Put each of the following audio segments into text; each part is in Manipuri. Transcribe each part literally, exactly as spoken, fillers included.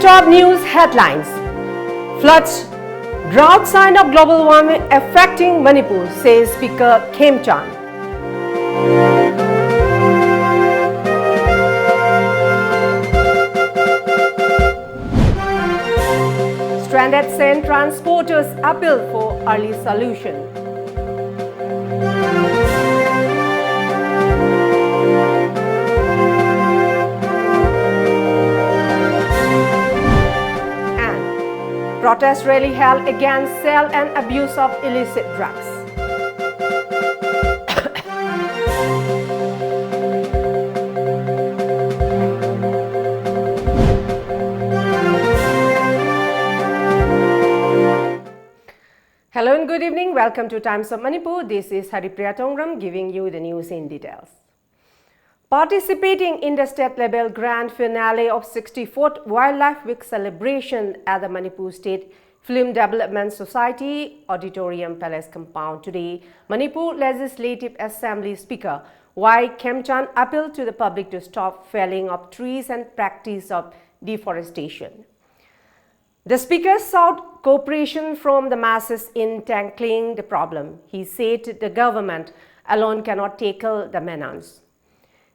Top news headlines. Floods, drought sign of global warming affecting Manipur, says Speaker Khemchand. Stranded sand transporters appeal for early solution. And protest rally held against sale and abuse of illicit drugs. Hello and good evening. Welcome to Times of Manipur. This is Haripriya Tongram giving you the news in details. Participating in the state-level grand finale of sixty-fourth Wildlife Week celebration at the Manipur State Film Development Society Auditorium Palace compound today, Manipur Legislative Assembly Speaker Y Khemchand appealed to the public to stop felling of trees and practice of deforestation. The speaker sought cooperation from the masses in tackling the problem. He said the government alone cannot tackle the menace.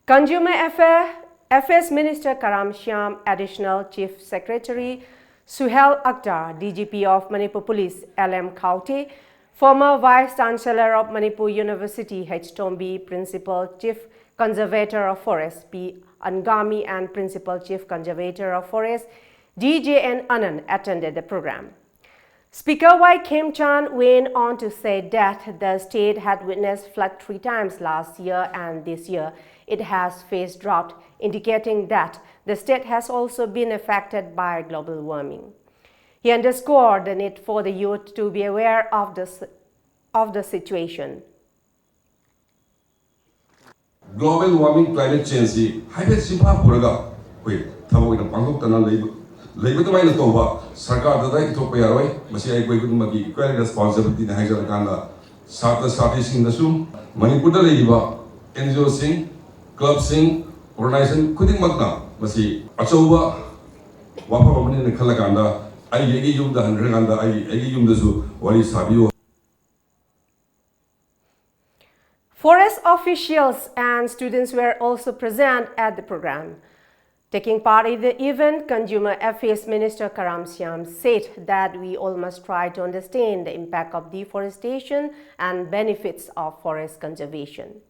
Consumer Affair, Affairs Minister Karam Shyam, Additional Chief Secretary Suhel Akhtar, D G P of Manipur Police L M Khaute, former Vice Chancellor of Manipur University H Tombi, Principal Chief Conservator of Forest P Angami and Principal Chief Conservator of Forest D J N Anand attended the program. Speaker Y Khemchand went on to say that the state had witnessed flood three times last year and this year it has faced drought, indicating that the state has also been affected by global warming. He underscored the need for the youth to be aware of the, s- of the situation. Global warming, climate change ꯁꯤ ꯍꯥꯏꯐꯦꯠ ꯁꯤꯐꯥ ꯄꯨꯔꯒ ꯑꯩꯈꯣꯏ ꯊꯕꯛ ꯑꯣꯏꯅ ꯄꯥꯡꯊꯣꯛꯇꯅ ꯂꯩꯕ ꯂꯩꯕ ꯑꯗꯨꯃꯥꯏꯅ ꯇꯧꯕ ꯁꯔꯀꯥꯔꯗ ꯏꯊꯣꯛꯄ ꯌꯥꯔꯣꯏ꯫ ꯃꯁꯤ ꯑꯩꯈꯣꯏ ꯈꯨꯗꯤꯡꯃꯛꯀꯤ equal responsibilityꯅꯤ ꯍꯥꯏꯖꯔꯀꯥꯟꯗ ꯁꯥꯇ꯭ꯔ ꯁꯥꯇ꯭ꯔꯤꯁꯤꯡꯗꯁꯨ ꯃꯅꯤꯄꯨꯔꯗ ꯂꯩꯔꯤꯕ N G Oꯁꯤꯡ, clubꯁꯤꯡ, organization ꯈꯨꯗꯤꯡꯃꯛꯅ ꯃꯁꯤ ꯑꯆꯧꯕ ꯋꯥꯐꯝ ꯑꯃꯅꯦꯅ ꯈꯜꯂꯀꯥꯟꯗ ꯑꯩꯒꯤ ꯑꯩꯒꯤ ꯌꯨꯝꯗ ꯍꯟꯈ꯭ꯔꯀꯥꯟꯗ ꯑꯩꯒꯤ ꯑꯩꯒꯤ ꯌꯨꯝꯗꯁꯨ ꯋꯥꯔꯤ ꯁꯥꯕꯤꯌꯨ꯫ Forest officials and students were also present at the program. Taking part in the event, Consumer Affairs Minister Karam Shyam said that we all must try to understand the impact of deforestation and benefits of forest conservation.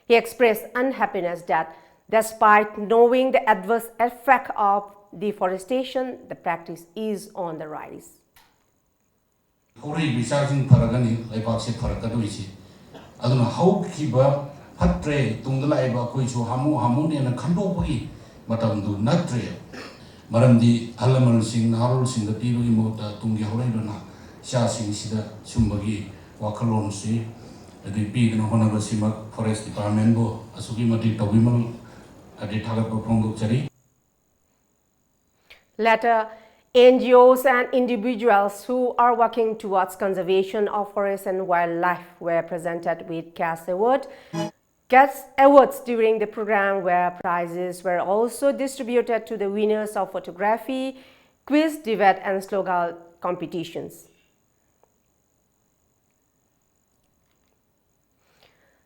He expressed unhappiness that despite knowing the adverse effect of deforestation, the practice is on the rise. ꯍꯧꯔꯛꯏꯕ ꯏꯆꯥꯁꯤꯡ ꯐꯔꯒꯅꯤ ꯂꯩꯕꯥꯛꯁꯦ ꯐꯔꯛꯀꯗꯣꯏꯁꯤ꯫ ꯑꯗꯨꯅ ꯍꯧꯈꯤꯕ ꯐꯠꯇ꯭ꯔꯦ, ꯇꯨꯡꯗ ꯂꯥꯛꯏꯕ ꯑꯩꯈꯣꯏꯁꯨ ꯍꯥꯃꯨ ꯍꯥꯃꯨꯅꯦꯅ ꯈꯟꯗꯣꯛꯄꯒꯤ ꯃꯇꯝꯗꯨ ꯅꯠꯇ꯭ꯔꯦ꯫ ꯃꯔꯝꯗꯤ ꯑꯍꯜ ꯂꯃꯟꯁꯤꯡ ꯅꯍꯥꯔꯣꯜꯁꯤꯡꯗ ꯄꯤꯕꯒꯤ ꯃꯍꯨꯠꯇ ꯇꯨꯡꯒꯤ ꯍꯧꯔꯛꯏꯕ ꯅꯍꯥ ꯏꯆꯥꯁꯤꯡꯁꯤꯗ ꯁꯨꯝꯕꯒꯤ ꯋꯥꯈꯜꯂꯣꯟꯁꯤ ꯑꯗꯨ ꯄꯤꯗꯅ ꯍꯣꯠꯅꯕꯁꯤꯃꯛ ꯐꯣꯔꯦꯁ ꯗꯤꯄꯥꯔꯠꯃꯦꯟꯕꯨ ꯑꯁꯨꯛꯀꯤ ꯃꯇꯤꯛ ꯇꯧꯕꯤꯃꯜ ꯑꯗꯩ ꯊꯥꯒꯠꯄ ꯐꯣꯡꯗꯣꯛꯆꯔꯤ꯫ Later, N G Os and individuals who are working towards conservation of forest and wildlife were presented with cash award. Cash awards during the program where prizes were also distributed to the winners of photography, quiz, debate and slogan competitions.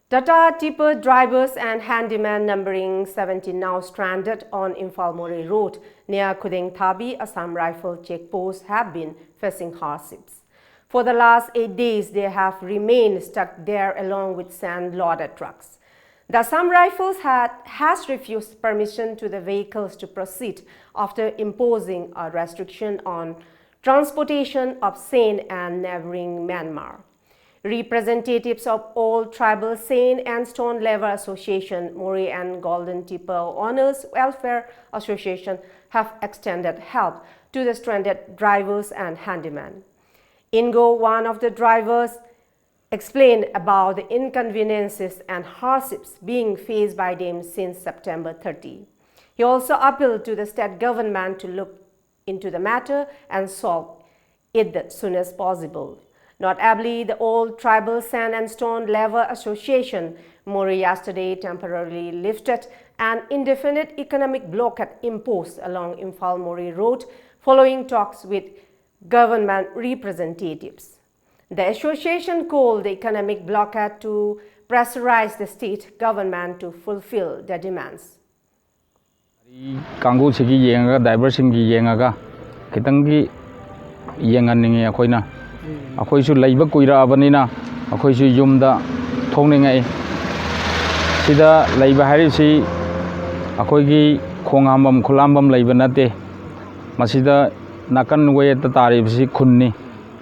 Tata tipper drivers and handyman numbering seventeen now stranded on Imphal Moreh Road near Khudeng Thabi Assam Rifle check post have been facing hardships. For the last eight days, they have remained stuck there along with sand loaded trucks. The Assam Rifles had, has refused permission to the vehicles to proceed after imposing a restriction on transportation of sand and neighboring Myanmar. Representatives of All Tribal Sand and Stone Level Association, Moreh and Golden Tipper Owners Welfare Association have extended help to the stranded drivers and handymen. Ingo, one of the drivers, explained about the inconveniences and hardships being faced by them since September thirty. He also appealed to the state government to look into the matter and solve it the soonest possible. Notably, the All Tribal Sand and Stone Level Association, Moreh, yesterday temporarily lifted an indefinite economic blockade imposed along Imphal Moreh Road following talks with government representatives. The association called the economic blockade to pressurize the state government to fulfill their demands. ꯀꯥꯡꯕꯨꯁꯤꯒꯤ ꯌꯦꯡꯉꯒ, ꯗ꯭ꯔꯥꯏꯚꯔꯁꯤꯡꯒꯤ ꯌꯦꯡꯉꯒ ꯈꯤꯇꯪꯗꯤ ꯌꯦꯡꯍꯟꯅꯤꯡꯉꯤ ꯑꯩꯈꯣꯏꯅ꯫ ꯑꯩꯈꯣꯏꯁꯨ ꯂꯩꯕ ꯀꯨꯏꯔꯛꯑꯕꯅꯤꯅ ꯑꯩꯈꯣꯏꯁꯨ ꯌꯨꯝꯗ ꯊꯣꯛꯅꯤꯡꯉꯛꯏ꯫ ꯁꯤꯗ ꯂꯩꯕ ꯍꯥꯏꯔꯤꯁꯤ ꯑꯩꯈꯣꯏꯒꯤ ꯈꯣꯡ ꯍꯥꯝꯐꯝ ꯈꯨꯠ ꯍꯥꯝꯐꯝ ꯂꯩꯕ ꯅꯠꯇꯦ꯫ ꯃꯁꯤꯗ ꯅꯥꯀꯟ ꯋꯦꯠꯇ ꯇꯥꯔꯤꯕꯁꯤ ꯈꯨꯟꯅꯤ꯫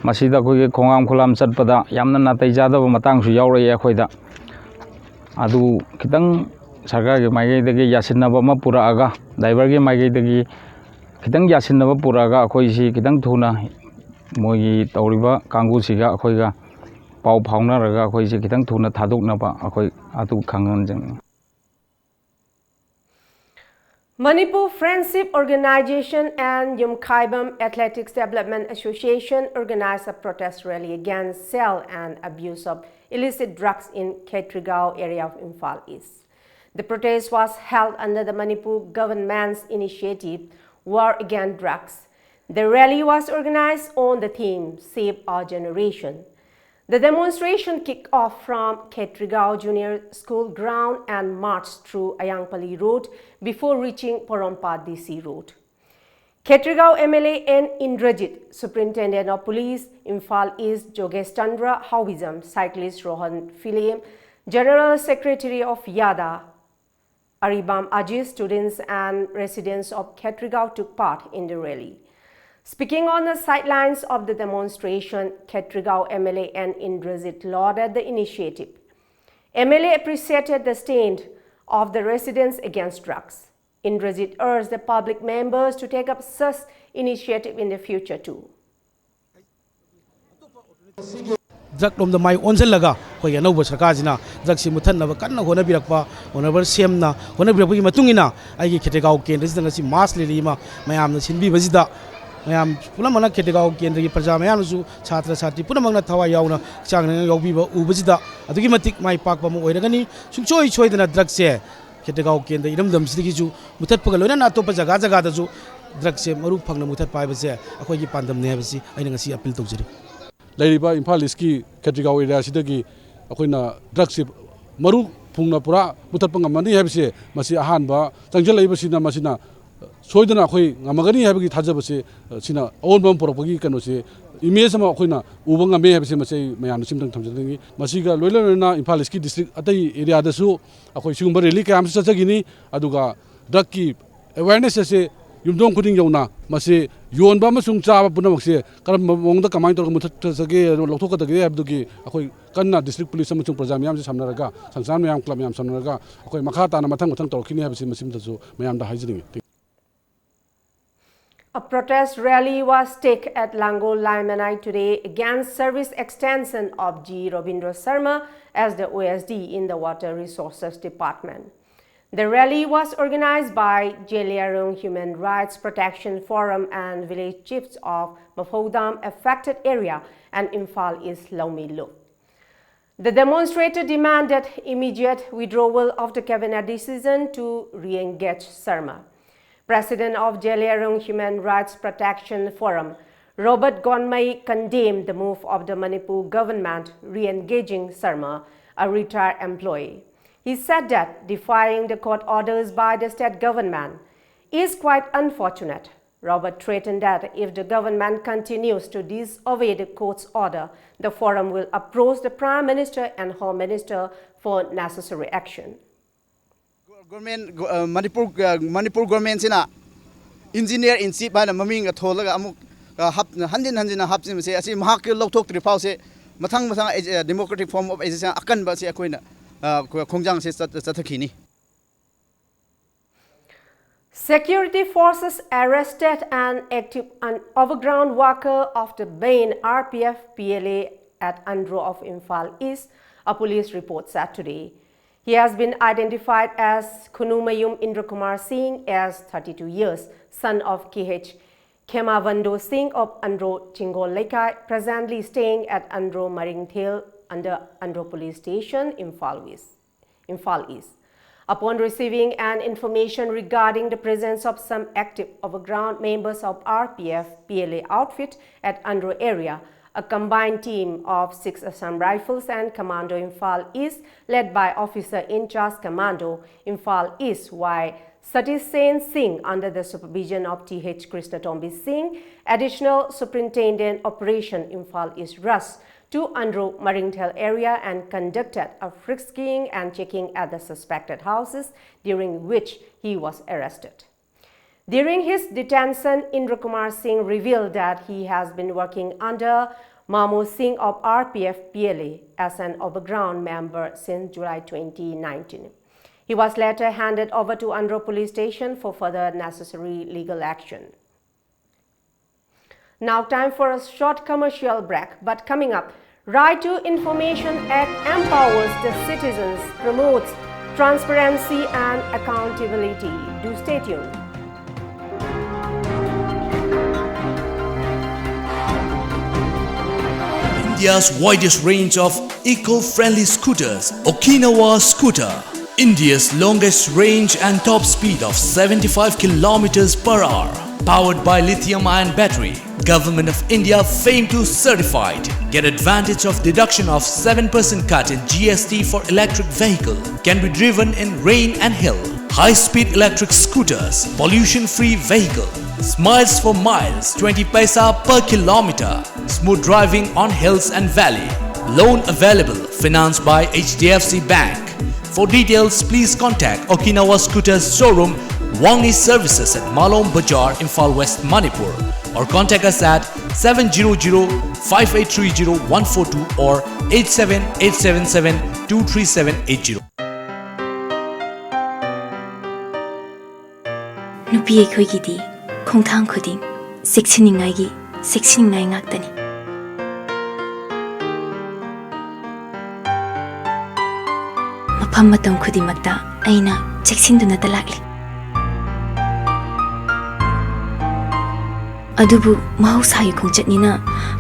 ꯃꯁꯤꯗ ꯑꯩꯈꯣꯏꯒꯤ ꯈꯣꯡ ꯍꯥꯝ ꯈꯨꯠ ꯍꯥꯝ ꯆꯠꯄꯗ ꯌꯥꯝꯅ ꯅꯥꯇꯩ ꯆꯥꯗꯕ ꯃꯇꯥꯡꯁꯨ ꯌꯥꯎꯔꯛꯏ ꯑꯩꯈꯣꯏꯗ꯫ ꯑꯗꯨ ꯈꯤꯇꯪ ꯁꯔꯀꯥꯔꯒꯤ ꯃꯥꯏꯀꯩꯗꯒꯤ ꯌꯥꯁꯤꯟꯅꯕ ꯑꯃ ꯄꯨꯔꯛꯑꯒ, ꯗ꯭ꯔꯥꯏꯚꯔꯒꯤ ꯃꯥꯏꯀꯩꯗꯒꯤ ꯈꯤꯇꯪ ꯌꯥꯁꯤꯟꯅꯕ ꯄꯨꯔꯛꯑꯒ ꯑꯩꯈꯣꯏꯁꯤ ꯈꯤꯇꯪ ꯊꯨꯅ ꯃꯣꯏꯒꯤ ꯇꯧꯔꯤꯕ ꯀꯥꯡꯕꯨꯁꯤꯒ ꯑꯩꯈꯣꯏꯒ ꯄꯥꯎ ꯐꯥꯎꯅꯔꯒ ꯑꯩꯈꯣꯏꯁꯤ ꯈꯤꯇꯪ ꯊꯨꯅ ꯊꯥꯗꯣꯛꯅꯕ ꯑꯩꯈꯣꯏ ꯑꯗꯨ ꯈꯪꯍꯟꯖꯅꯤꯡꯉꯤ꯫ Manipur Friendship Organization and Yumkhaibam Athletics Development Association organized a protest rally against sale and abuse of illicit drugs in Khetrigao area of Imphal East. The protest was held under the Manipur government's initiative War Against Drugs. The rally was organized on the theme Save Our Generation. The demonstration kicked off from Khetrigao Junior School ground and marched through Ayangpali Road before reaching Porompat D C Road. Khetrigao M L A N Indrajit, Superintendent of Police, Imphal East, Jogesh Chandra Howizam, cyclist Rohan Philem, General Secretary of YADA, Aribam Ajit, students and residents of Khetrigao took part in the rally. Speaking on the sidelines of the demonstration, Khetrigao M L A N Indrajit lauded the initiative. M L A appreciated the stand of the residents against drugs. Indrajit urged the public members to take up such initiative in the future too. Drug ꯂꯣꯝꯗ ꯃꯥꯏ ꯑꯣꯟꯁꯤꯜꯂꯒ ꯑꯩꯈꯣꯏꯒꯤ ꯑꯅꯧꯕ ꯁꯔꯀꯥꯔꯁꯤꯅ ꯗ꯭ꯔꯒꯁꯤ ꯃꯨꯠꯊꯠꯅꯕ ꯀꯟꯅ ꯍꯣꯠꯅꯕꯤꯔꯛꯄ, ꯑꯣꯅꯔꯦꯕꯜ ꯁꯤ ꯑꯦꯝꯅ ꯍꯣꯠꯅꯕꯤꯔꯛꯄꯒꯤ ꯃꯇꯨꯡ ꯏꯟꯅ ꯑꯩꯒꯤ ꯈꯦꯇ꯭ꯔꯤꯒꯥꯎ ꯀꯦꯟꯗ꯭ꯔꯁꯤꯗ ꯉꯁꯤ ꯃꯥꯁ ꯔꯦꯂꯤ ꯑꯃ ꯃꯌꯥꯝꯅ ꯁꯤꯟꯕꯤꯕꯁꯤꯗ ꯃꯌꯥꯝ ꯄꯨꯝꯅꯃꯛꯅ, ꯈꯦꯇ꯭ꯔꯤꯒꯥꯎ ꯀꯦꯟꯗ꯭ꯔꯒꯤ ꯄ꯭ꯔꯖꯥ ꯃꯌꯥꯝꯅꯁꯨ, ꯁꯥꯇ꯭ꯔ ꯁꯥꯇ꯭ꯔꯤ ꯄꯨꯝꯅꯃꯛꯅ ꯊꯋꯥꯏ ꯌꯥꯎꯅ ꯍꯛꯆꯥꯡ ꯌꯥꯎꯕꯤꯕ ꯎꯕꯁꯤꯗ ꯑꯗꯨꯛꯀꯤ ꯃꯇꯤꯛ ꯃꯥꯏ ꯄꯥꯛꯄ ꯑꯃ ꯑꯣꯏꯔꯒꯅꯤ꯫ ꯁꯨꯡꯁꯣꯏ ꯁꯣꯏꯗꯅ ꯗ꯭ꯔꯒꯁꯦ ꯈꯦꯇ꯭ꯔꯤꯒꯥꯎ ꯀꯦꯟꯗ꯭ꯔ ꯏꯔꯝꯗꯝꯁꯤꯗꯒꯤꯁꯨ ꯃꯨꯊꯠꯄꯒ ꯂꯣꯏꯅꯅ ꯑꯇꯣꯞꯄ ꯖꯒꯥ ꯖꯒꯥꯗꯁꯨ ꯗ꯭ꯔꯒꯁꯦ ꯃꯔꯨ ꯐꯪꯅ ꯃꯨꯊꯠꯄ ꯍꯥꯏꯕꯁꯦ ꯑꯩꯈꯣꯏꯒꯤ ꯄꯥꯟꯗꯝꯅꯤ ꯍꯥꯏꯕꯁꯤ ꯑꯩꯅ ꯉꯁꯤ ꯑꯄꯤꯜ ꯇꯧꯖꯔꯤ꯫ ꯂꯩꯔꯤꯕ ꯏꯝꯐꯥꯜ ꯏꯁꯀꯤ ꯈꯦꯇ꯭ꯔꯤꯒꯥꯎ ꯑꯦꯔꯤꯌꯥꯁꯤꯗꯒꯤ ꯑꯩꯈꯣꯏꯅ ꯗ꯭ꯔꯒꯁꯤ ꯃꯔꯨ ꯐꯨꯡꯅ ꯄꯨꯔꯥ ꯃꯨꯊꯠꯄ ꯉꯝꯃꯅꯤ ꯍꯥꯏꯕꯁꯦ ꯃꯁꯤ ꯑꯍꯥꯟꯕ ꯆꯪꯁꯤꯜꯂꯛꯏꯕꯁꯤꯅ ꯃꯁꯤꯅ ꯁꯣꯏꯗꯅ ꯑꯩꯈꯣꯏ ꯉꯝꯃꯒꯅꯤ ꯍꯥꯏꯕꯒꯤ ꯊꯥꯖꯕꯁꯦ, ꯑ, ꯁꯤꯅ ꯑꯑꯣꯟꯕ ꯑꯃ ꯄꯨꯔꯛꯄꯒꯤ ꯀꯩꯅꯣꯁꯦ, ꯏꯃꯦꯖ ꯑꯃ ꯑꯩꯈꯣꯏꯅ ꯎꯕ ꯉꯝꯃꯦ ꯍꯥꯏꯕꯁꯦ ꯃꯁꯤ ꯑꯩ ꯃꯌꯥꯝꯗ ꯁꯤꯝꯇꯪ ꯊꯝꯖꯅꯤꯡꯉꯤ꯫ ꯃꯁꯤꯒ ꯂꯣꯏꯅ ꯂꯣꯏꯅꯅ ꯏꯝꯐꯥꯜ ꯏꯁꯀꯤ ꯗꯤꯁꯇ꯭ꯔꯤꯛ ꯑꯇꯩ ꯑꯦꯔꯤꯌꯥꯗꯁꯨ ꯑꯩꯈꯣꯏ ꯁꯤꯒꯨꯝꯕ ꯔꯦꯂꯤ ꯀꯌꯥ ꯑꯃꯁꯨ ꯆꯠꯆꯈꯤꯅꯤ꯫ ꯑꯗꯨꯒ ꯗ꯭ꯔꯒꯀꯤ ꯑꯦꯋꯦꯔꯅꯦꯁ ꯑꯁꯦ ꯌꯨꯝꯊꯣꯡ ꯈꯨꯗꯤꯡ ꯌꯧꯅ ꯃꯁꯤ ꯌꯣꯟꯕ ꯑꯃꯁꯨꯡ ꯆꯥꯕ ꯄꯨꯝꯅꯃꯛꯁꯦ ꯀꯔꯝꯕ ꯃꯑꯣꯡꯗ ꯀꯃꯥꯏꯅ ꯇꯧꯔꯒ ꯃꯨꯊꯠꯆꯒꯦ, ꯂꯧꯊꯣꯛꯀꯗꯒꯦ ꯍꯥꯏꯕꯗꯨꯒꯤ ꯑꯩꯈꯣꯏ ꯀꯟꯅ ꯗꯤꯁꯇ꯭ꯔꯤꯛ ꯄꯨꯂꯤꯁ ꯑꯃꯁꯨꯡ ꯄ꯭ꯔꯖꯥ ꯃꯌꯥꯝꯁꯦ ꯁꯝꯅꯔꯒ, ꯁꯪꯁꯊꯥꯟ ꯃꯌꯥꯝ, ꯀ꯭ꯂꯕ ꯃꯌꯥꯝ ꯁꯝꯅꯔꯒ ꯑꯩꯈꯣꯏ ꯃꯈꯥ ꯇꯥꯅ ꯃꯊꯪ ꯃꯊꯪ ꯇꯧꯔꯛꯈꯤꯅꯤ ꯍꯥꯏꯕꯁꯤ ꯃꯁꯤꯃꯇꯁꯨ ꯃꯌꯥꯝꯗ ꯍꯥꯏꯖꯅꯤꯡꯉꯤ꯫ A protest rally was taken at Langol Laimanai today against service extension of G Robindra Sharma as the O S D in the Water Resources Department. The rally was organized by Zeliangrong Human Rights Protection Forum and village chiefs of Maphoudam affected area and Imphal East Lhomi Lup. The demonstrator demanded immediate withdrawal of the cabinet decision to re-engage Sharma. President of Zeliangrong Human Rights Protection Forum, Robert Gonmei, condemned the move of the Manipur government re-engaging Sharma, a retired employee. He said that defying the court orders by the state government is quite unfortunate. Robert threatened that if the government continues to disobey the court's order, the forum will approach the Prime Minister and Home Minister for necessary action. Government, uh, Manipur, uh, Manipur government ꯁꯤꯅ engineer in chief ꯍꯥꯏꯅ ꯃꯃꯤꯡꯒ ꯊꯣꯜꯂꯒ ꯑꯃꯨꯛ, uh, ꯍꯥꯞ-, ꯍꯟꯖꯤꯟ ꯍꯟꯖꯤꯟꯅ ꯍꯥꯞꯆꯤꯟꯕꯁꯦ, ꯑꯁꯤ ꯃꯍꯥꯛꯀꯤ ꯂꯧꯊꯣꯛꯇ꯭ꯔꯤ ꯐꯥꯎꯁꯦ ꯃꯊꯪ ꯃꯊꯪ, uh, democratic form of agitation ꯑꯀꯟꯕꯁꯦ ꯑꯩꯈꯣꯏꯅ, uh, ꯈꯣꯡꯖꯥꯡꯁꯦ ꯆꯠ-, ꯆꯠꯊꯈꯤꯅꯤ꯫ Security forces arrested an active and overground worker of the main R P F P L A at Andro of Imphal East, a police report said today. He has been identified as Khunumayum Indrakumar Singh, as thirty-two years, son of K H Khemavando Singh of Andro Chingol Leikai, presently staying at Andro Maringthel under Andro Police Station, Imphal West. Imphal East. Upon receiving an information regarding the presence of some active overground members of R P F P L A outfit at Andro area, a combined team of six Assam Rifles and Commando Imphal East, led by Officer in Charge Commando Imphal East Y Satish Sen Singh, under the supervision of T H Krishna Tombi Singh, Additional Superintendent Operation Imphal East, rushed to Andro Maringthel area and conducted a frisking and checking at the suspected houses, during which he was arrested. During his detention, Indra Kumar Singh revealed that he has been working under Mamo Singh of R P F P L A as an overground member since July twenty nineteen. He was later handed over to Andro Police Station for further necessary legal action. Now, time for a short commercial break, but coming up, Right to Information Act empowers the citizens, promotes transparency and accountability. Do stay tuned. India's widest range of eco-friendly scooters, Okinawa scooter. India's longest range and top speed of seventy-five kilometers per hour. Powered by lithium-ion battery. Government of India fame to certified. Get advantage of deduction of seven percent cut in G S T for electric vehicle. Can be driven in rain and hill. High-speed electric scooters, pollution-free vehicle. Smiles for miles, twenty paisa per kilometer. Smooth driving on hills and valley. Loan available, financed by H D F C Bank. For details, please contact Okinawa Scooters showroom, Wangi Services at Malom Bazaar, Imphal West, Manipur, or contact us at seven zero zero five eight three zero one four two or eight seven eight seven seven two three seven eight zero. ꯅꯨꯄꯤ ꯑꯩꯈꯣꯏꯒꯤꯗꯤ ꯈꯣꯡꯊꯥꯡ ꯈꯨꯗꯤꯡ ꯆꯦꯛꯁꯤꯟꯅꯤꯡꯉꯥꯏꯒꯤ ꯆꯦꯛꯁꯤꯟꯅꯤꯡꯉꯥꯏ ꯉꯥꯛꯇꯅꯤ꯫ ꯃꯐꯝ ꯃꯇꯝ ꯈꯨꯗꯤꯡꯃꯛꯇ ꯑꯩꯅ ꯆꯦꯛꯁꯤꯟꯗꯨꯅꯇ ꯂꯥꯛꯂꯤ꯫ ꯑꯗꯨꯕꯨ ꯃꯍꯧꯁꯥꯒꯤ ꯈꯣꯡꯆꯠꯅꯤꯅ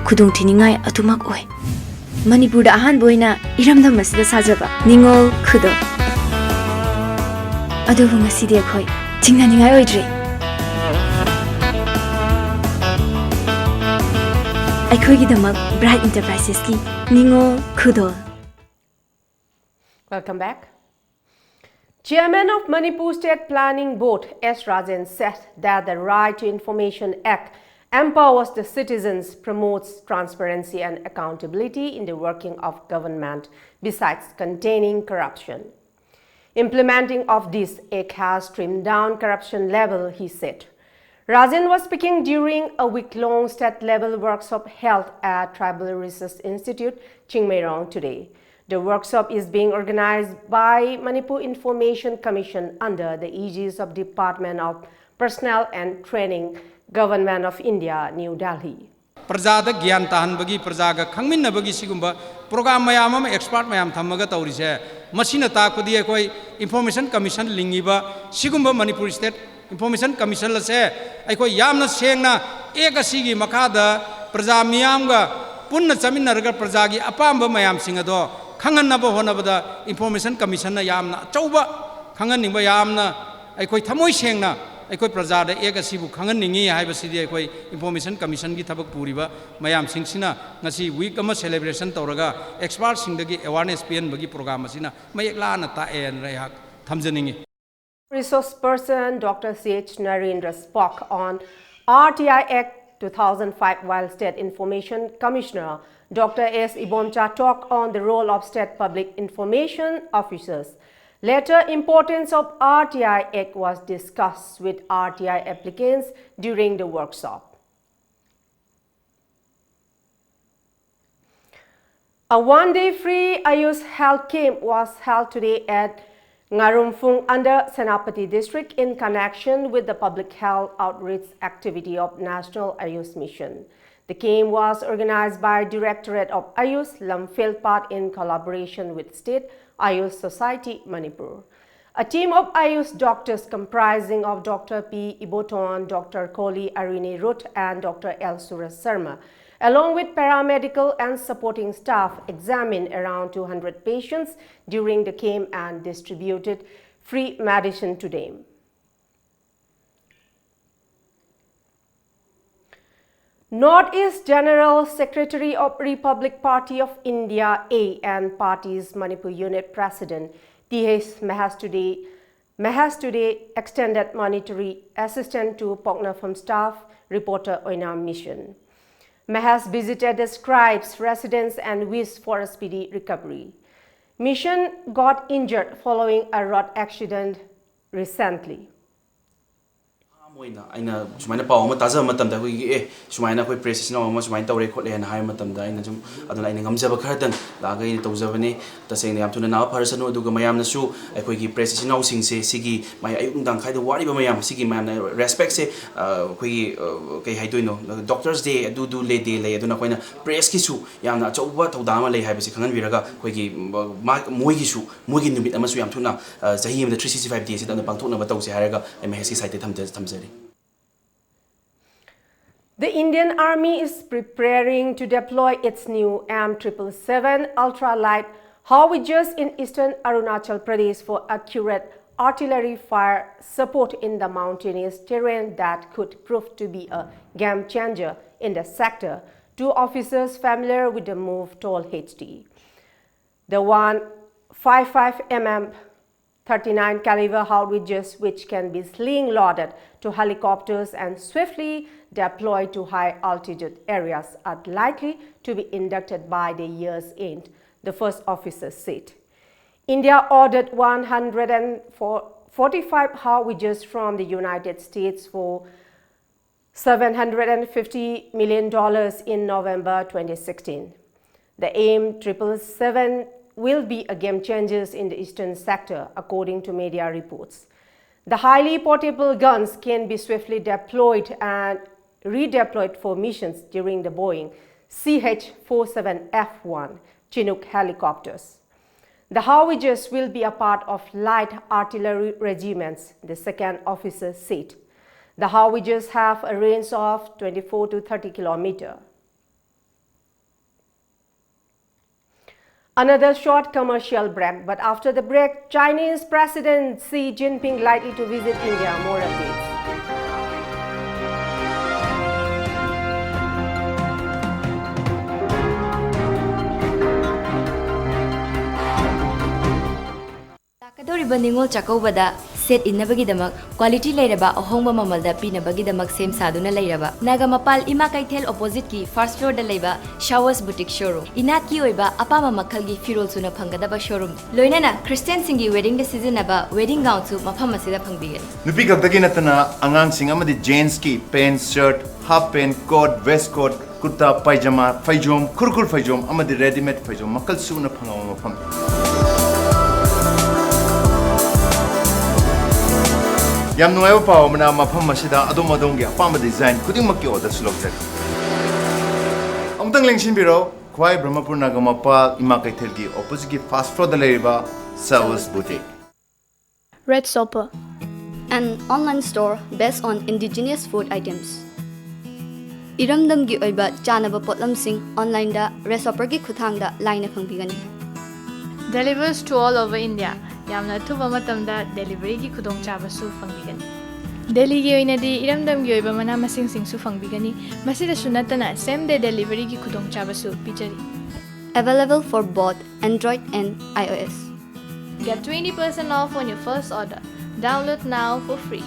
ꯈꯨꯗꯣꯡꯊꯤꯅꯤꯡꯉꯥꯏ ꯑꯗꯨꯃꯛ ꯑꯣꯏ꯫ ꯃꯅꯤꯄꯨꯔꯗ ꯑꯍꯥꯟꯕ ꯑꯣꯏꯅ ꯏꯔꯝꯗꯝ ꯑꯁꯤꯗ ꯁꯥꯖꯕ ꯅꯤꯉꯣꯜ ꯈꯨꯗꯣꯜ꯫ ꯑꯗꯨꯕꯨ ꯉꯁꯤꯗꯤ ꯑꯩꯈꯣꯏ ꯆꯤꯡꯅꯅꯤꯡꯉꯥꯏ ꯑꯣꯏꯗ꯭ꯔꯦ꯫ ꯑꯩꯈꯣꯏꯒꯤꯗꯃꯛ ꯕ꯭ꯔꯥꯏꯠ ꯏꯟꯇꯔꯄ꯭ꯔꯥꯏꯁꯦꯁꯀꯤ ꯅꯤꯉꯣꯜ ꯈꯨꯗꯣꯜ꯫ Welcome back. Chairman of Manipur State Planning Board S Rajen said that the Right to Information Act empowers the citizens, promotes transparency and accountability in the working of government, besides containing corruption. Implementing of this act has trimmed down corruption level, he said. Rajen was speaking during a week-long state-level workshop held at Tribal Research Institute, Chingmeirong today. The workshop is being organized by Manipur Information Commission under the aegis of Department of Personnel and Training, Government of India, New Delhi. ꯄ꯭ꯔꯖꯥꯗ ꯒ꯭ꯌꯥꯟ ꯇꯥꯍꯟꯕꯒꯤ, ꯄ꯭ꯔꯖꯥꯒ ꯈꯪꯃꯤꯟꯅꯕꯒꯤ ꯁꯤꯒꯨꯝꯕ ꯄ꯭ꯔꯣꯒ꯭ꯔꯥꯝ ꯃꯌꯥꯝ ꯑꯃ ꯑꯦꯛꯁꯄꯥꯔꯠ ꯃꯌꯥꯝ ꯊꯝꯃꯒ ꯇꯧꯔꯤꯁꯦ, ꯃꯁꯤꯅ ꯇꯥꯛꯄꯗꯤ ꯑꯩꯈꯣꯏ ꯏꯟꯐꯣꯔꯃꯦꯁꯟ ꯀꯃꯤꯁꯟ ꯂꯤꯡꯉꯤꯕ ꯁꯤꯒꯨꯝꯕ ꯃꯅꯤꯄꯨꯔ ꯁ꯭ꯇꯦꯠ ꯏꯟꯐꯣꯔꯃꯦꯁꯟ ꯀꯃꯤꯁꯟ ꯑꯁꯦ ꯑꯩꯈꯣꯏ ꯌꯥꯝꯅ ꯁꯦꯡꯅ ꯑꯦꯛ ꯑꯁꯤꯒꯤ ꯃꯈꯥꯗ ꯄ꯭ꯔꯖꯥ ꯃꯤꯌꯥꯝꯒ ꯄꯨꯟꯅ ꯆꯠꯃꯤꯟꯅꯔꯒ ꯄ꯭ꯔꯖꯥꯒꯤ ꯑꯄꯥꯝꯕ ꯃꯌꯥꯝꯁꯤꯡ ꯑꯗꯣ ꯈꯪꯍꯟꯅꯕ ꯍꯣꯠꯅꯕꯗ ꯏꯟꯐꯣꯔꯃꯦꯁꯟ ꯀꯃꯤꯁꯟꯅ ꯌꯥꯝꯅ ꯑꯆꯧꯕ ꯈꯪꯍꯟꯅꯤꯡꯕ, ꯌꯥꯝꯅ ꯑꯩꯈꯣꯏ ꯊꯃꯣꯏ ꯁꯦꯡꯅ ꯑꯩꯈꯣꯏ ꯄ꯭ꯔꯖꯥꯗ ꯑꯦꯛ ꯑꯁꯤꯕꯨ ꯈꯪꯍꯟꯅꯤꯡꯉꯤ ꯍꯥꯏꯕꯁꯤꯗꯤ ꯑꯩꯈꯣꯏ ꯏꯟꯐꯣꯔꯃꯦꯁꯟ ꯀꯃꯤꯁꯟꯒꯤ ꯊꯕꯛ ꯄꯨꯔꯤꯕ ꯃꯌꯥꯝꯁꯤꯡꯁꯤꯅ ꯉꯁꯤ ꯋꯤꯛ ꯑꯃ ꯁꯦꯂꯦꯕ꯭ꯔꯦꯁꯟ ꯇꯧꯔꯒ ꯑꯦꯛꯁꯄꯥꯔꯠꯁꯤꯡꯗꯒꯤ ꯑꯦꯋꯥꯔꯅꯦꯁ ꯄꯤꯍꯟꯕꯒꯤ ꯄ꯭ꯔꯣꯒ꯭ꯔꯥꯝ ꯑꯁꯤꯅ ꯃꯌꯦꯛ ꯂꯥꯅ ꯇꯥꯛꯑꯦꯅ ꯑꯩꯍꯥꯛ ꯊꯝꯖꯅꯤꯡꯉꯤ꯫ Resource person Doctor C H Narendra spoke on R T I Act two thousand five, while State Information Commissioner Doctor S Ibomcha talked on the role of state public information officers. Later, importance of R T I Act was discussed with R T I applicants during the workshop. A one-day free Ayush health camp was held today at Ngarumphung under Senapati district in connection with the public health outreach activity of National Ayush Mission. The camp was organized by Directorate of Ayush, Lamphel Park in collaboration with State Ayush Society, Manipur. A team of Ayush doctors comprising of Doctor P Iboton, Doctor Koli Arine Ruth and Doctor L Suraj Sharma, along with paramedical and supporting staff, examined around two hundred patients during the camp and distributed free medicine to them. Northeast General Secretary of Republic Party of India A and Party's Manipur Unit President T H Mahesh today, Mahesh today extended monetary assistance to Poknafam staff, reporter Oinam Mission. Mahesh visited the scribe's residence and wished for a speedy recovery. Mission got injured following a road accident recently. ꯑꯣꯏꯅ ꯑꯩꯅ ꯁꯨꯃꯥꯏꯅ ꯄꯥꯎ ꯑꯃ ꯇꯥꯖꯕ ꯃꯇꯝꯗ ꯑꯩꯈꯣꯏꯒꯤ ꯑꯦ ꯁꯨꯃꯥꯏꯅ ꯑꯩꯈꯣꯏ ꯄ꯭ꯔꯦꯁ ꯏꯆꯤꯟ ꯏꯅꯥꯎ ꯑꯃ ꯁꯨꯃꯥꯏꯅ ꯇꯧꯔꯦ ꯈꯣꯠꯂꯦ ꯍꯥꯏꯅ ꯍꯥꯏꯕ ꯃꯇꯝꯗ ꯑꯩꯅ ꯁꯨꯝ ꯑꯗꯨꯅ ꯑꯩꯅ ꯉꯝꯖꯕ ꯈꯔꯗꯪ ꯂꯥꯛꯑꯒ ꯑꯩꯅ ꯇꯧꯖꯕꯅꯤ꯫ ꯇꯁꯦꯡꯅ ꯌꯥꯝ ꯊꯨꯅ ꯅꯥꯕ ꯐꯔꯁꯅꯨ꯫ ꯑꯗꯨꯒ ꯃꯌꯥꯝꯅꯁꯨ ꯑꯩꯈꯣꯏꯒꯤ ꯄ꯭ꯔꯦꯁ ꯏꯆꯤꯟ ꯏꯅꯥꯎꯁꯤꯡꯁꯦ ꯁꯤꯒꯤ ꯃꯥꯏ ꯑꯌꯨꯛ ꯅꯨꯡꯗꯥꯡ ꯈꯥꯏꯗ ꯋꯥꯔꯤꯕ ꯃꯌꯥꯝ ꯁꯤꯒꯤ ꯃꯌꯥꯝꯅ ꯔꯦꯁꯄꯦꯛꯁꯦ ꯑꯩꯈꯣꯏꯒꯤ ꯀꯩ ꯍꯥꯏꯗꯣꯏꯅꯣ ꯗꯣꯛꯇꯔꯁ ꯗꯦ ꯑꯗꯨꯗꯨ ꯂꯦ ꯗꯦ ꯂꯩ꯫ ꯑꯗꯨꯅ ꯑꯩꯈꯣꯏꯅ ꯄ꯭ꯔꯦꯁꯀꯤꯁꯨ ꯌꯥꯝꯅ ꯑꯆꯧꯕ ꯊꯧꯗꯥꯡ ꯑꯃ ꯂꯩ ꯍꯥꯏꯕꯁꯤ ꯈꯪꯍꯟꯕꯤꯔꯒ ꯑꯩꯈꯣꯏꯒꯤ ꯃꯣꯏꯒꯤꯁꯨ ꯃꯣꯏꯒꯤ ꯅꯨꯃꯤꯠ ꯑꯃꯁꯨ ꯌꯥꯝ ꯊꯨꯅ ꯆꯍꯤ ꯑꯃꯗ ꯊ꯭ꯔꯤ ꯁꯤꯛꯁꯇꯤ ꯐꯥꯏꯚ ꯗꯦꯁꯤꯗ ꯑꯗꯨꯝ ꯄꯥꯡꯊꯣꯛꯅꯕ ꯇꯧꯁꯦ ꯍꯥꯏꯔꯒ ꯑꯩ ꯃꯍꯦꯁꯀꯤ ꯁꯥꯏꯠꯇ ꯊꯝꯖꯔꯤ꯫ The Indian Army is preparing to deploy its new M triple seven ultralight howitzer in eastern Arunachal Pradesh for accurate artillery fire support in the mountainous terrain that could prove to be a game changer in the sector. Two officers familiar with the move told H T. The one fifty-five mm thirty-nine caliber howitzers, which can be sling loaded to helicopters and swiftly deployed to high altitude areas, are likely to be inducted by the year's end, the first officer said. India ordered one hundred forty-five howitzers from the United States for seven hundred fifty million dollars in November twenty sixteen. The M triple seven will be a game changer in the eastern sector, according to media reports. The highly portable guns can be swiftly deployed and redeployed for missions during the Boeing C H forty-seven F one Chinook helicopters. The howitzers will be a part of light artillery regiments, the second officer said. The howitzers have a range of twenty-four to thirty kilometer. Another short commercial break, but after the break, Chinese President Xi Jinping likely to visit India. More updates. ꯂꯥꯛꯀꯗꯧꯔꯤꯕ ꯅꯤꯉꯣꯜ ꯆꯥꯛꯀꯧꯕꯗ ꯁꯦꯠ ꯏꯟꯅꯕꯒꯤꯗꯃꯛ ꯀ꯭ꯋꯥꯂꯤꯇꯤ ꯂꯩꯔꯕ ꯑꯍꯣꯡꯕ ꯃꯃꯜꯗ ꯄꯤꯅꯕꯒꯤꯗꯃꯛ ꯁꯦꯝ ꯁꯥꯗꯨꯅ ꯂꯩꯔꯕ ꯅꯥꯒꯥꯃꯄꯥꯜ ꯏꯃꯥ ꯀꯩꯊꯦꯜ ꯑꯣꯄꯣꯖꯤꯠꯀꯤ ꯐꯥꯔꯁ ꯐ꯭ꯂꯣꯔꯗ ꯂꯩꯕ ꯁꯥꯋꯁ ꯕꯨꯇꯤꯛ ꯁꯣꯔꯨꯝ꯫ ꯏꯅꯥꯠꯀꯤ ꯑꯣꯏꯕ ꯑꯄꯥꯝꯕ ꯃꯈꯜꯒꯤ ꯐꯤꯔꯣꯜ ꯁꯨꯅ ꯐꯪꯒꯗꯕ ꯁꯣꯔꯨꯝ, ꯂꯣꯏꯅꯅ ꯈ꯭ꯔꯤꯁꯇꯤꯌꯥꯟꯁꯤꯡꯒꯤ ꯋꯦꯗꯤꯡꯗ ꯁꯤꯖꯤꯟꯅꯕ ꯋꯦꯗꯤꯡ ꯒꯥꯎꯟꯁꯨ ꯃꯐꯝ ꯑꯁꯤꯗ ꯐꯪꯕꯤꯒꯅꯤ꯫ ꯅꯨꯄꯤ ꯈꯛꯇꯒꯤ ꯅꯠꯇꯅ ꯑꯉꯥꯡꯁꯤꯡ ꯑꯃꯗꯤ ꯖꯦꯟꯁꯀꯤ pant, shirt, half pant, coat, waist coat, kurta, pyjama, ꯐꯩꯖꯣꯝ, ꯈꯨꯔꯈꯨꯜ ꯐꯩꯖꯣꯝ ꯑꯃꯗꯤ ꯔꯦꯗꯤꯃꯦꯗ ꯐꯩꯖꯣꯝ ꯃꯈꯜ ꯁꯨꯅ ꯐꯪꯕ ꯃꯐꯝ꯫ ꯌꯥꯝ ꯅꯨꯡꯉꯥꯏꯕ ꯄꯥꯎ ꯑꯃꯅ, ꯃꯐꯝ ꯑꯁꯤꯗ ꯑꯗꯣꯝ ꯑꯗꯣꯝꯒꯤ ꯑꯄꯥꯝꯕ ꯗꯤꯖꯥꯏꯟ ꯈꯨꯗꯤꯡꯃꯛꯀꯤ ꯑꯣꯔꯗꯔꯁꯨ ꯂꯧꯖꯔꯤ꯫ ꯑꯃꯨꯛꯇꯪ ꯂꯦꯡꯁꯤꯟꯕꯤꯔꯣ, ꯈ꯭ꯋꯥꯏ ꯕ꯭ꯔꯍꯃꯄꯨꯔ ꯅꯥꯒꯥꯃꯄꯥꯜ ꯏꯃꯥ ꯀꯩꯊꯦꯜꯒꯤ ꯑꯣꯄꯣꯖꯤꯠꯀꯤ ꯐꯥꯔꯁ ꯐ꯭ꯂꯣꯔꯗ ꯂꯩꯔꯤꯕ ꯁꯥꯋꯁ boutique. Red Shopper. An online store based on indigenous food items. ꯏꯔꯝꯗꯝꯒꯤ ꯑꯣꯏꯕ ꯆꯥꯅꯕ ꯄꯣꯠꯂꯝꯁꯤꯡ ꯑꯣꯟꯂꯥꯏꯟꯗ ꯔꯦꯗ ꯁꯣꯄꯔꯒꯤ ꯈꯨꯠꯊꯥꯡꯗ ꯂꯥꯏꯅ ꯐꯪꯕꯤꯒꯅꯤ꯫ Delivers to all over India. ꯌꯥꯝꯅ ꯑꯊꯨꯕ ꯃꯇꯝꯗ ꯗꯦꯂꯤꯚꯔꯤꯒꯤ ꯈꯨꯗꯣꯡꯆꯥꯕꯁꯨ ꯐꯪꯕꯤꯒꯅꯤ꯫ ꯗꯦꯜꯂꯤꯒꯤ ꯑꯣꯏꯅꯗꯤ ꯏꯔꯝꯗꯝꯒꯤ ꯑꯣꯏꯕ ꯃꯅꯥ ꯃꯁꯤꯡꯁꯤꯡꯁꯨ ꯐꯪꯕꯤꯒꯅꯤ꯫ ꯃꯁꯤꯗꯁꯨ ꯅꯠꯇꯅ same day deliveryꯒꯤ ꯈꯨꯗꯣꯡꯆꯥꯕꯁꯨ ꯄꯤꯖꯔꯤ꯫ Available for both Android and iOS. Get twenty percent off on your first order. Download now for free.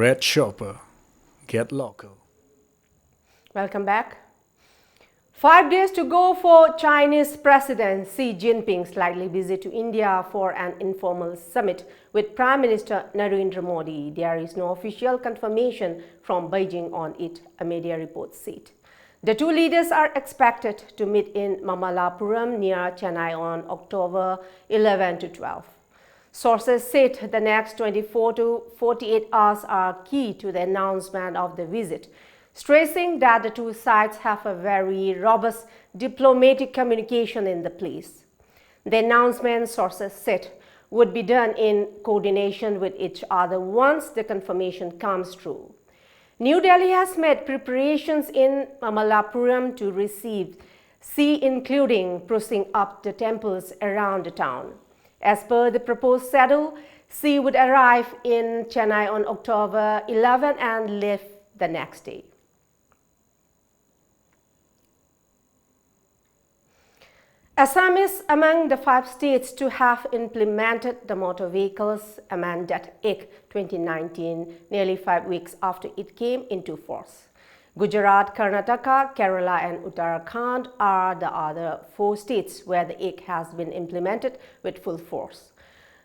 Red Shopper. Get local. Welcome back. Five days to go for Chinese President Xi Jinping's likely visit to India for an informal summit with Prime Minister Narendra Modi. There is no official confirmation from Beijing on it, a media report said. The two leaders are expected to meet in Mamallapuram near Chennai on October eleven to twelve. Sources said the next twenty-four to forty-eight hours are key to the announcement of the visit, stressing that the two sides have a very robust diplomatic communication in the place. The announcement, sources said, would be done in coordination with each other once the confirmation comes through. New Delhi has made preparations in Mamallapuram to receive C, including pushing up the temples around the town. As per the proposed schedule, C would arrive in Chennai on October eleven and leave the next day. Assam is among the five states to have implemented the Motor Vehicles Amendment Act twenty nineteen, nearly five weeks after it came into force. Gujarat, Karnataka, Kerala, and Uttarakhand are the other four states where the act has been implemented with full force.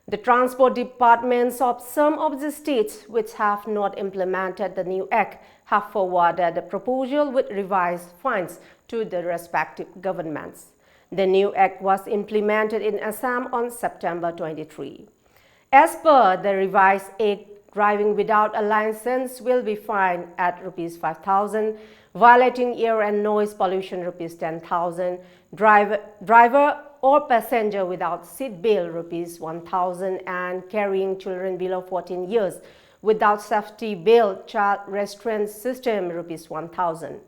The transport departments of some of the states which have not implemented the new act have forwarded the proposal with revised fines to the respective governments. The new act was implemented in Assam on September twenty-three. As per the revised act, driving without a license will be fined at rupees five thousand, violating air and noise pollution rupees ten thousand, driver, driver or passenger without seat belt rupees one thousand, and carrying children below fourteen years without safety belt, child restraint system rupees one thousand.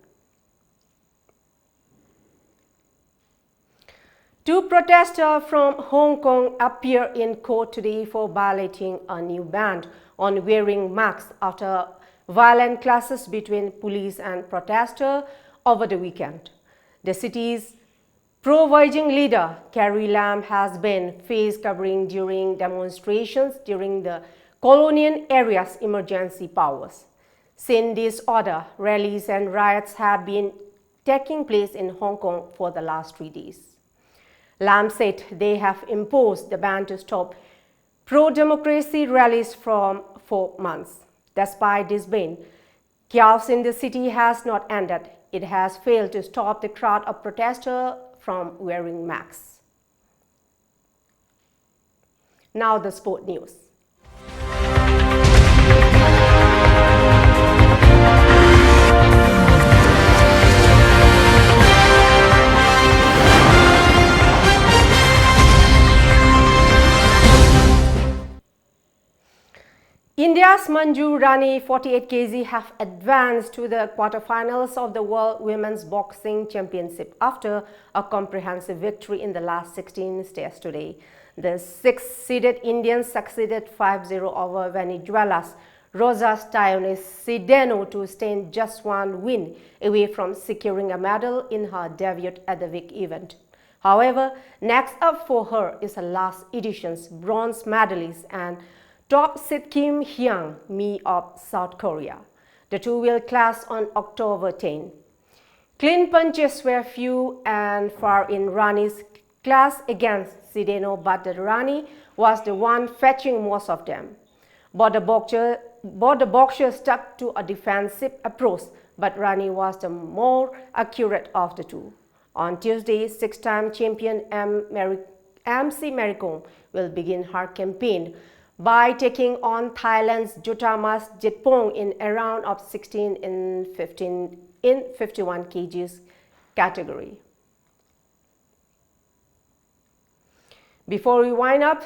Two protesters from Hong Kong appear in court today for violating a new ban on wearing masks after violent clashes between police and protesters over the weekend. The city's pro-Beijing leader Carrie Lam has been face covering during demonstrations during the colonial area's emergency powers. Since this order, rallies and riots have been taking place in Hong Kong for the last three days. Lam said they have imposed the ban to stop pro-democracy rallies from four months. Despite this ban, chaos in the city has not ended. It has failed to stop the crowd of protesters from wearing masks. Now the sport news. India As Manju Rani, forty-eight K G, have advanced to the quarterfinals of the World Women's Boxing Championship after a comprehensive victory in the last sixteen tests today. The six-seeded Indians succeeded five zero over Venezuela's Rosa Styone Cedeno to stand just one win away from securing a medal in her debut at the big event. However, next up for her is her last edition's bronze medalist and top seed Kim Hyang Mi of South Korea. The two will clash on October ten. Clean punches were few and far in Rani's clash against Cedeno, but the Rani was the one fetching most of them. Both the boxer, both the boxers stuck to a defensive approach, but Rani was the more accurate of the two. On Tuesday, six-time champion M. Mary, M C Mary Kom will begin her campaign by taking on Thailand's Juthamas Jitpong in a round of sixteen in fifteen in fifty-one K Gs category. Before we wind up,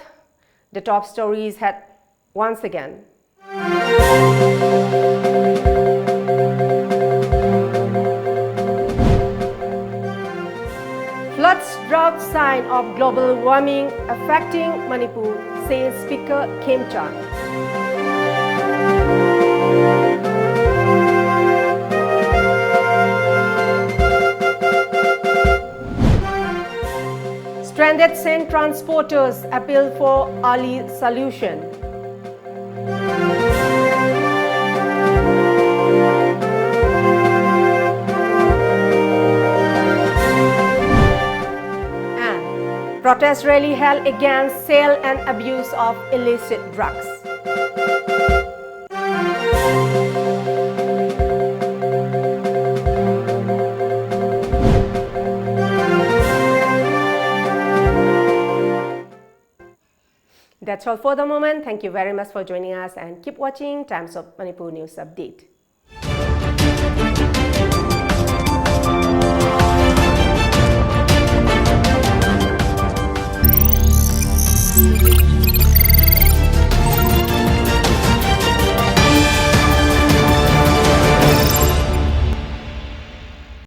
the top stories head once again. Floods drought sign of global warming affecting Manipur, says Speaker Khemchand. Stranded sand transporters appeal for early solution. And protest rally held against sale and abuse of illicit drugs. That's all for the moment. Thank you very much for joining us and keep watching Times of Manipur News Update.